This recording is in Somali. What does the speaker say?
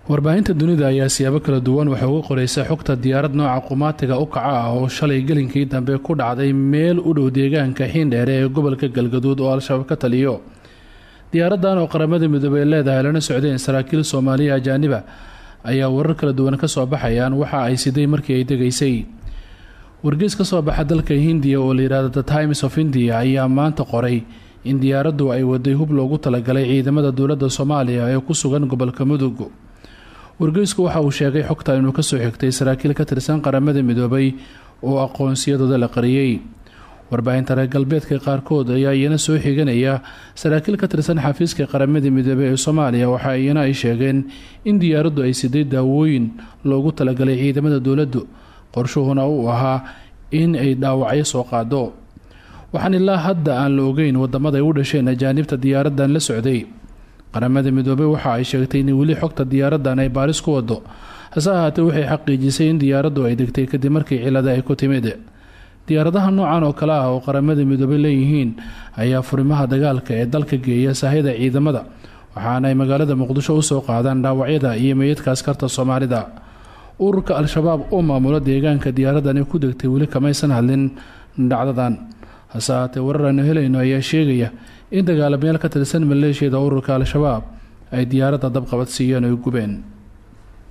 Warbaahinta dunida ayaa siyaabo kala duwan waxay uga qoreysa xogta diyaarad nooca qumaatiga u kaca ah oo shalay gelinkii dambe ku dhacday meel u dhow deegaanka Xiindheere ee gobolka Galgaduud oo Al-Shabaab ka taliyo. Diyaaradan oo Qaramada Midoobey leedahay lana socdeen saraakiil Soomaaliya ajaaniba ayaa warar kala duwan kasoo baxayaan waxa ay siday markii ay degaysay. Wargeys ka soo baxa dalka Hindiya oo la yidhaahdo The Times of India ayaa maanta qoray in diyaaraddu ay waday hub loogu talagalay ciidamada dowladda Soomaaliya ee ku sugan gobolka Mudug. Wargeysku waxa uu sheegay xogtan inuu kasoo xigtay saraakiil ka tirsan Qaramada Midoobay oo aqoonsiyadooda la qariyey. Warbaahinta reer galbeedka qaarkood ayaa iyana soo xiganaya saraakiil ka tirsan xafiiska Qaramada Midoobey ee Soomaaliya, waxa iyana ay sheegeen in diyaaraddu ay siday daawooyin loogu talagalay ciidamada dowladdu, qorshuhuna uu ahaa in ay dhaawacyo soo qaado. Waxaan ilaa hadda aan la ogeyn wadamada ay u dhasheen ajaanibta diyaaradan la socday. Qaramada Midoobey waxa ay sheegtay in weli xogta diyaaradan ay baaris ku wado, hase ahaatee waxay xaqiijisay in diyaaraddu ay degtay kadib markii cilada ay ku timid. Diyaaradaha noocan oo kale ah oo Qaramada Midoobey leeyihiin ayaa furimaha dagaalka ee dalka geeya sahayda ciidamada, waxaana ay magaalada Muqdisho usoo qaadaan dhaawacyada iyo meydadka askarta Soomaalida. Ururka Al-Shabaab oo maamulo deegaanka diyaaradani ku degtay weli kamaysan hadlin dhacdadan, hase ahaatee warar aanu helayno ayaa sheegaya in dagaalamayaal ka tirsan maleeshiyada ururka Al-Shabaab ay diyaaradda dabqabad siiyeen oo ay gubeen.